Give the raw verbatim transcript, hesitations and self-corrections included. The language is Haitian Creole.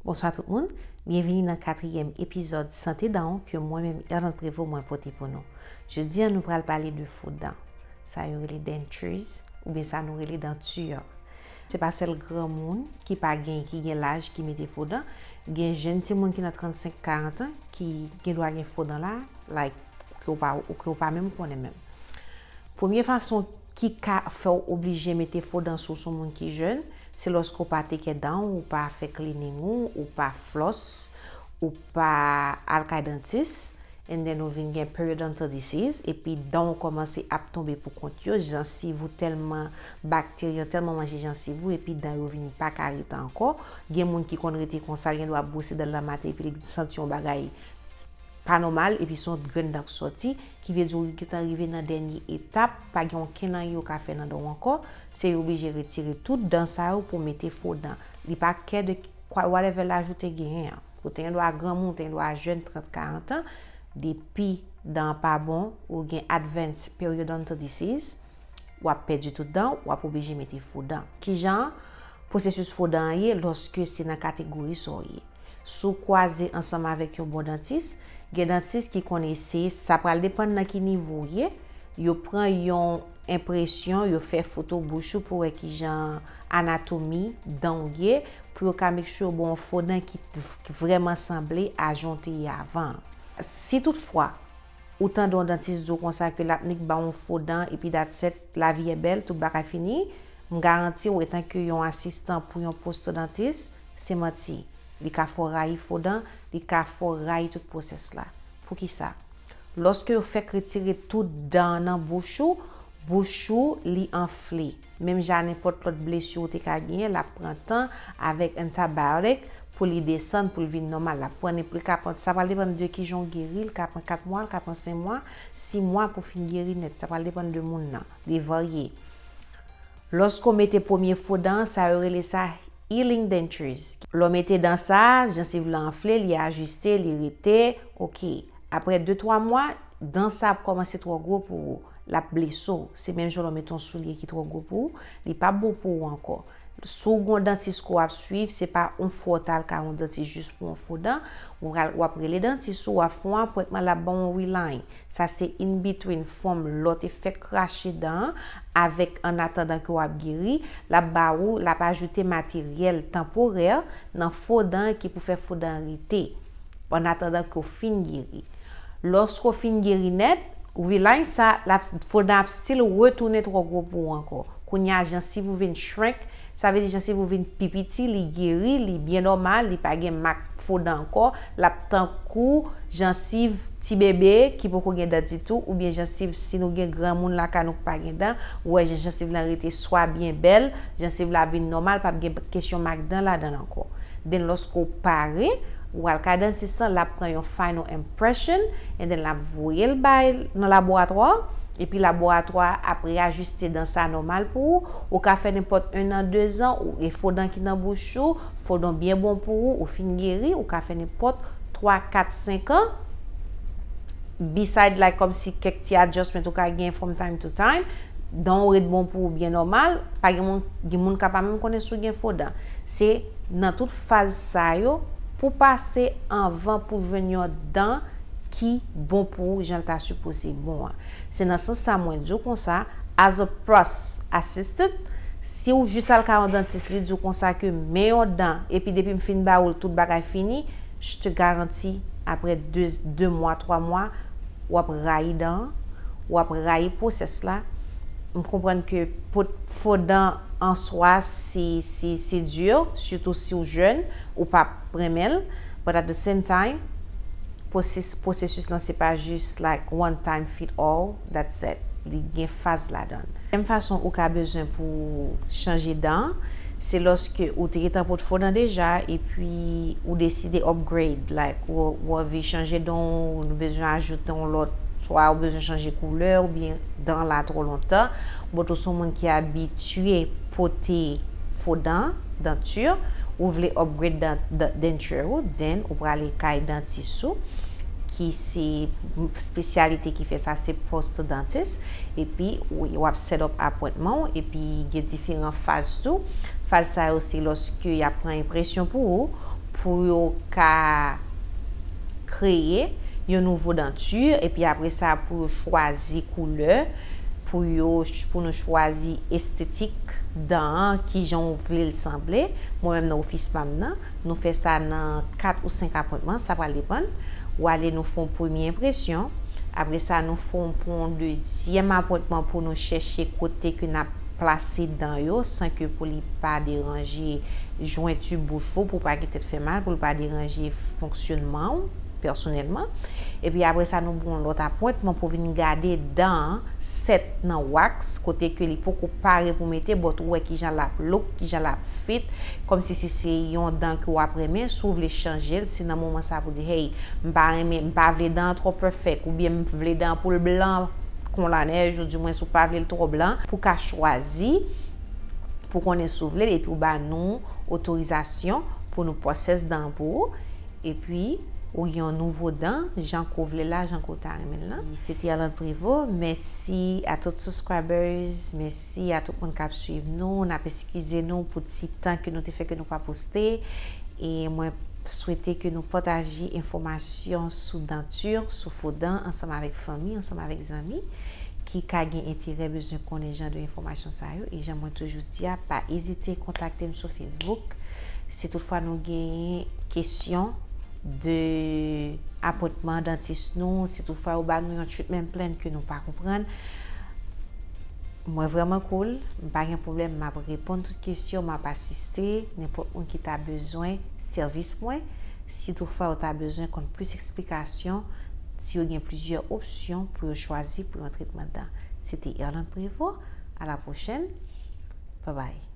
Bonswa tout moun, byenvini nan katriyèm epizòd Sante Dan w ke mwen menm Erlande Prévost mwen pote pou nou. Jodi a nou pral pale de fo dan. Sa yo rele dentures oubyen sa nou rele danti. Se pa sèl granmoun ki pa gen, ki gen laj ki mete fo dan. Gen jèn timoun ki nan trannsenk, karant an ki gen dwa gen fo dan la, like, ke w pa, ke w pa menm konnen menm. Premye fason ki ka fè w oblije mete fo dan si w se yon moun ki jèn, se lòske w pa take care dan w, ou pa fè cleaning ou, ou pa floss, ou pa al kay dantis, and then ou vin gen periodontal disease, epi dan w kòmanse ap tonbe pou kont yo, jansiv ou tèlman, bakterya tèlman manje jansiv ou, epi dan yo vin pa ka rete ankò. Gen moun ki konn rete konsa, l gen dwa bwose dan l nan maten, epi l santi yon bagay pa nòmal, epi se yon grenn dan k sòti, ki vle di w gentan rive nan dènye etap, pa gen okenn anyen yo ka fè nan dan w ankò, se yo oblije retire tout dan sa yo pou mete fo dan. Li pa kè de kwa, whatever laj ou te genyen an. Ou te gen dwa granmoun, ou te gen dwa jèn, trant, karant an, depi dan an pa bon, ou gen advanced periodontal disease, w ap pèdi tout dan, w ap oblije mete fo dan. Kijan pwosesis fo dan an ye lòske se nan kategori sa w ye? Si w kwaze ansanm avèk yon bon dantis, gen dantis ki konn eseye, sa pral depann nan ki nivo w ye, yo pran yon enpresyon, yo fè foto bouch ou pou wè kijan anatomi dan w ye, pou yo ka make sure yo ba w yon fo dan ki, ki vrèman sanble a jan w te ye avan an. Si toutfwa, ou tande yon dantis di w konsa ke l ap nik ba w yon fo dan, epi that's it, lavi è bèl, tout bagay fini, m garanti w, etanke yon asistan pou yon pwostodontis, se manti. Li ka fè w rayi fo dan, li ka fè w rayi tout pwosès la. Poukisa? Lòske yo fèk retire tout dan nan bouch ou, bouch ou, li anfle. Menm jan nenpòt lòt blesi ou te ka genyen, l ap pran tan avèk antibiotic pou li desann, pou l vin nòmal. L ap pran, li ka pran, sa pral depann de kijan w geri, l ka pran kat mwa, l ka pran senk mwa, sis mwa pou fin geri nèt. Sa pral depann de moun nan. Li varye. Lòske w mete premye fo dan, sa yo rele sa healing dentures. Lè w mete dan sa, jansiv la anfle, li ajiste, li rete, oke. Apre de twa mwa, dan sa ap kòmanse twò gwo pou ou, l ap blese w. Se menm jan lè w mete yon soulye ki twò gwo pou ou, li p ap bon pou ou ankò. Si w gen yon dantis ke w ap swiv, se pa yon fwa w ta al ka yon dantis jis pou yon fo dan, w pral, w ap rele dantis ou, w ap fè yon apwentman, l ap ba w yon reline. Sa se in between fòm lè w te fèk krache dan an avèk an atandan ke w ap geri, l ap ba ou, l ap ajoute materyèl tanporè nan fo dan an ki pou fè fo dan an rete. An atandan ke w fin geri. Lòske w fin geri nèt, reline sa, l ap, fo dan ap still retounen twò gwo pou ou ankò. Kounye a, jansiv ou vin shrink, sa vle di jansiv ou vin pi piti, li geri, li byen nòmal, li pa gen mak fo dan ankò, l ap tankou jansiv ti bebe ki poko gen dan ditou, oubyen jansiv si nou gen granmoun lakay nou k pa gen dan, ou wè jan jansiv lan rete swa byen bèl, jansiv la vin nòmal, p ap gen kesyon mak dan ladan l ankò. Then lòske w pare, w al kay dantis lan, l ap pran yon final impression, and then l ap voye l bay nan laboratwa, epi laboratwa a ap reyajiste dan sa nòmal pou ou. Ou ka fè nenpòt en an, de zan, ou, e fo dan ki nan bouch ou, fo dan byen bon pou ou, ou fin geri, ou ka fè nenpòt twa, kat, senk an. Beside, like, kòmsi kèk ti adjustment ou ka gen from time to time, dan w ret bon pou ou byen nòmal, pa gen moun, gen moun ka pa menm konnen si w gen fo dan. Se nan tout faz sa yo pou pase anvan pou jwenn yon dan ki bon pou ou jan l ta sipoze bon an. Se nan sans sa mwen di w konsa, as a pros assistant, si w jis al ka yon dantis, li di w konsa ke men yon dan, epi depi m fin ba ou l tout bagay fini, je te garanti, apre de, de mwa, twa mwa, w ap rayi dan an, w ap rayi pwosès la. M konprann ke pot, fo dan an swa, se, se, se di, sitou si w jèn, ou p ap renmen l, but at the same time, pwosesis, pwosesis lan se pa jis like one time fit all, that's it. Li gen faz ladan l. Menm fason ou ka bezwen pou chanje dan, se lòske ou te gentan pot fo dan deja, epi ou deside upgrade, like, ou, ou anvi chanje dan, ou bezwen ajoute yon lòt, swa ou bezwen chanje koulè, oubyen dan la twò lontan, but ou se yon moun ki abitye pote fo dan, danti, ou vle upgrade dan, dan, denture ou, then ou prale kay dantis ou, ki se espesyalite ki fè sa, se prosthodontis, epi w, w ap set up apwentman w, epi gen diferan faz tou. Faz sa yo se lòske y ap pran enpresyon pou ou, pou yo ka kreye yon nouvo danti, epi apre sa pou yo chwazi koulè, pou yo, pou nou chwazi estetik dan an, kijan w vle l sanble. Mwen menm nan ofis pa m nan, nou fè sa nan kat ou senk apwentman, sa pral depann. Ou ale, nou fè yon premye enpresyon. Apre sa, nou fè yon, pran yon dezyèm apwentman pou nou chèche kote ke n ap plase dan yo san ke pou li pa deranje jwenti bouch ou, pou pa gen tèt fè mal, pou l pa deranje fonksyònman w pèsonèlman. Epi apre sa, nou ba w yon lòt apwentman pou vin gade dan an sèt nan wax, kote ke li poko pare pou mete, but ou wè kijan l ap look, kijan l ap fit, kòmsi si se yon dan ke w ap renmen, si w vle chanje l, se nan moman sa pou di, hey, m pa renmen, m pa vle dan an twò pèfèk, oubyen m vle dan an pou l blan kon lanèj, ou dimwen si w pa vle l twò blan, pou ka chwazi, pou konnen si w vle l, epi w ba nou otorizasyon pou nou pwosès dan an pou ou, epi ou gen yon nouvo dan, jan ke w vle l la, jan ke w ta renmen l lan. Se te Erlande Prévost. Mèsi a tout subscribers, mèsi a tout moun k ap swiv nou. N ap eskize nou pou ti tan ke nou te fè ke nou pa poste. E mwen swete ke nou pataje enfòmasyon sou danti, sou fo dan, ansanm avèk fanmi, ansanm avèk zanmi ki ka gen enterè, bezwen konnen jan de enfòmasyon sa yo. E jan mwen toujou di a, pa ezite kontakte m sou Facebook. Si toutfwa nou genyen kesyon de apwentman dantis nou, si toutfwa yo ba nou yon treatment plan ke nou pa konprann, mwen vrèman cool, m pa gen pwoblèm, m ap reponn tout kesyon, m ap asiste nenpòt moun ki ta bezwen sèvis mwen. Si toutfwa yo ta bezwen konn plis eksplikasyon, si yo gen plizyè opsyon pou yo chwazi pou yon tretman dan. Se te Erlande Prévost. A la pwochèn. Bye bye.